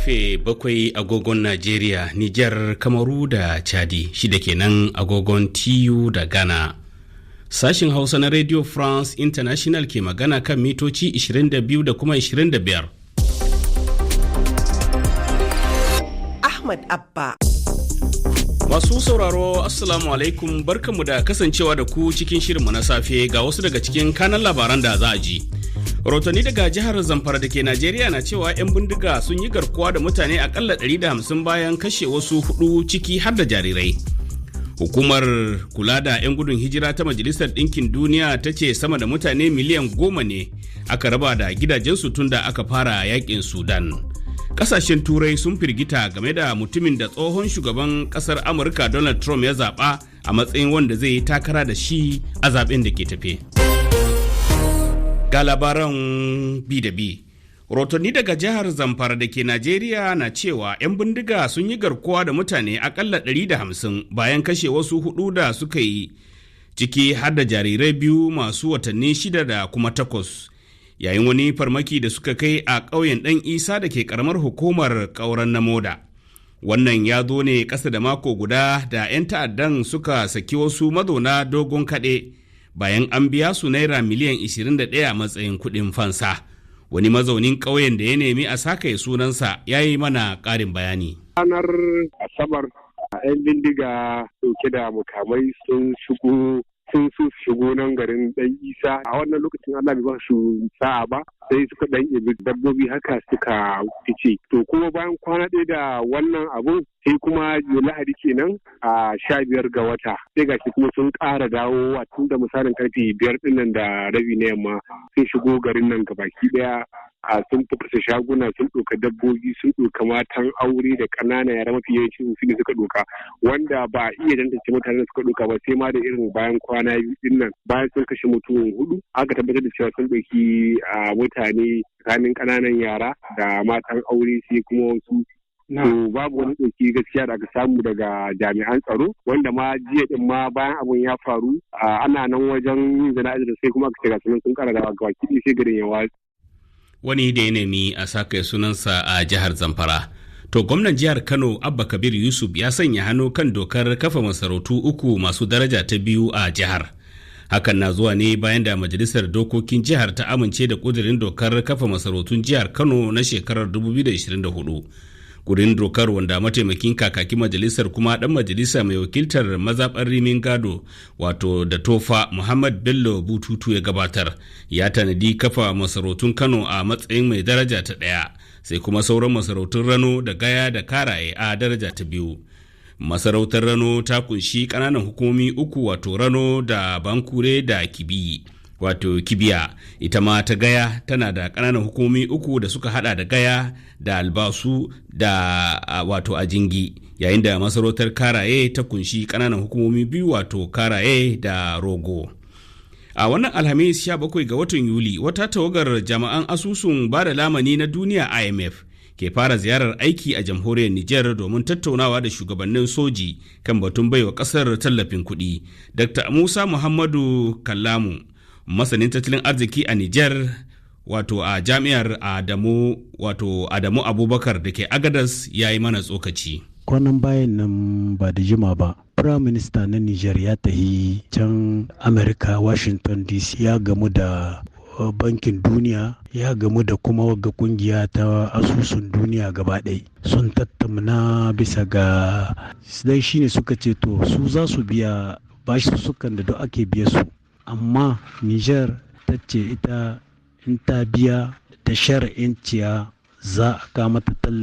Karfe 7 agogon Najeriya, Nijar, Kamaru da Chadi, 6 kenan agogon TU da Ghana. Sashin Hausa na Radio France International ke magana kan mitoci 22 da kuma 25. Ahmad Abba. Masu sauraro, Assalamu alaikum, barkanmu da kasancewa da ku cikin shirinmu na safe. Ga wasu daga cikin kanan labaran da za a ji. Rahotanni daga jihar Zamfara da ke Najeriya na cewa 'yan bindiga sun yi garkuwa da mutane akalla 150 bayan kashe wasu hudu, ciki har da jarirai. Hukumar kula da 'yan gudun hijira ta Majalisar Ɗinkin Duniya ta ce sama da mutane miliyan 10 ne aka raba da gidajensu tun da aka fara yakin Sudan. Kasashen Turai sun firgita game da mutumin da tsohon shugaban kasar Amurka Donald Trump ya zaɓa a matsayin wanda zai yi takara da shi a zaben da ke tafe. Ga labaran bi da bi. Rahotanni daga jihar Zamfara da ke Najeriya na cewa 'yan bindiga sun yi garkuwa da mutane akalla 150 bayan kashe wasu hudu da suka yi, ciki har da jarirai biyu masu watanni 6 da kuma 8, yayin wani farmaki da suka kai a ƙauyen Ɗan Isa da ke ƙaramar hukumar Ƙauren Namoda. Wannan ya zo ne ƙasa da mako guda da 'yan ta'addan suka saki wasu mazauna Dogon Kaɗe bayan an biya su naira miliyan 21 a matsayin kuɗin fansa. Wani mazaunin ƙauyen da ya nemi a sakaye sunansa ya yi mana ƙarin bayani. Ranar Asabar, 'yan bindiga dauke da mukamai sun shigo, sun su shigo nan garin Dan Isa. A wannan lokacin Allah bai ba su sa'a ba, sai suka dan ibi dabbobi haka suka fice. To kuma bayan kwana ɗaya da wannan abun, sai kuma Lahadi kenan a 15 ga wata, sai gashi kuma sun ƙara dawowa tun da misalin karfe 5 ɗinnan da rabi na yamma, sun shigo garin nan gabaki ɗaya. A sun fasa shaguna, sun ɗauka dabbobi, sun ɗauka matan aure da ƙanana yara. Mafi yawanci su ne suka ɗauka, wanda ba a iya tantance mutanen da suka ɗauka ba sai ma da irin bayan kwana 2 ɗin nan, bayan sun kashe mutum hudu, aka tabbatar da cewa sun ɗauki mutane tsakanin ƙananan yara da matan aure, sai kuma wasu. To babu wani ɗauki gaskiya da aka samu daga jami'an tsaro, wanda ma jiya din ma bayan abun ya faru, ana nan wajen yin jana'izar, sai kuma aka ce ga sunan sun ƙara dawa gaba sai garin ya watsi. Wani da ya nemi a saka sunansa a jihar Zamfara. To gwamnan jihar Kano Abba Kabir Yusuf ya sanya hannu kan dokar kafa masarautu uku masu daraja ta biyu a jihar. Hakan na zuwa ne bayan da majalisar dokokin jihar ta amince da kudirin dokar kafa masarautun jihar Kano na shekarar 2024. Kudirin dokar, wanda mataimakin kakakin majalisar kuma dan majalisa mai wakiltar mazaɓar Rimin Gado wato da Tofa, Muhammad Bello Bututu, ya gabatar, ya tanadi kafa masarautun Kano a matsayin mai daraja ta ɗaya, sai kuma sauran masarautun Rano da Gaya da Karaye a daraja ta biyu. Masarautar Rano ta kunshi ƙananan hukumomi uku, wato Rano da Bankure da Kibi, wato Kibiya. Ita ma ta Gaya tana da ƙananan hukumomi uku da suka hada da Gaya da Albasu da wato Ajingi, yayin da masarautar Karaye ta kunshi ƙananan hukumomi biyu, wato Karaye da Rogo. A wannan Alhamis 17 ga watan Yuli, wata tawagar jama'an Asusun Bada Lamani na Duniya, IMF, ke fara ziyarar aiki a jamhuriyar Nijar domin tattaunawa da shugabannin soji kan batun baiwa kasar tallafin kuɗi. Dr. Musa Muhammadu Kallamu, masanin tattalin arziki a Nijar, wato a jami'ar Adamu, wato Adamu Abubakar da ke Agadas, ya yi mana tsokaci. Kwanan bayan nan ba da jima ba, Prime Minister na Niger ya tahi can America, Washington DC, ya gamu da Bankin Duniya, ya gamu da kuma wagga kungiya ta Asusun Duniya gaba ɗaya. Sun tattauna bisa ga dai shine suka ce to su za su biya bashi sukan da duk ake biya su, amma Niger ta ce ita in ta biya da shara'in ciya za a kama ta tallafi.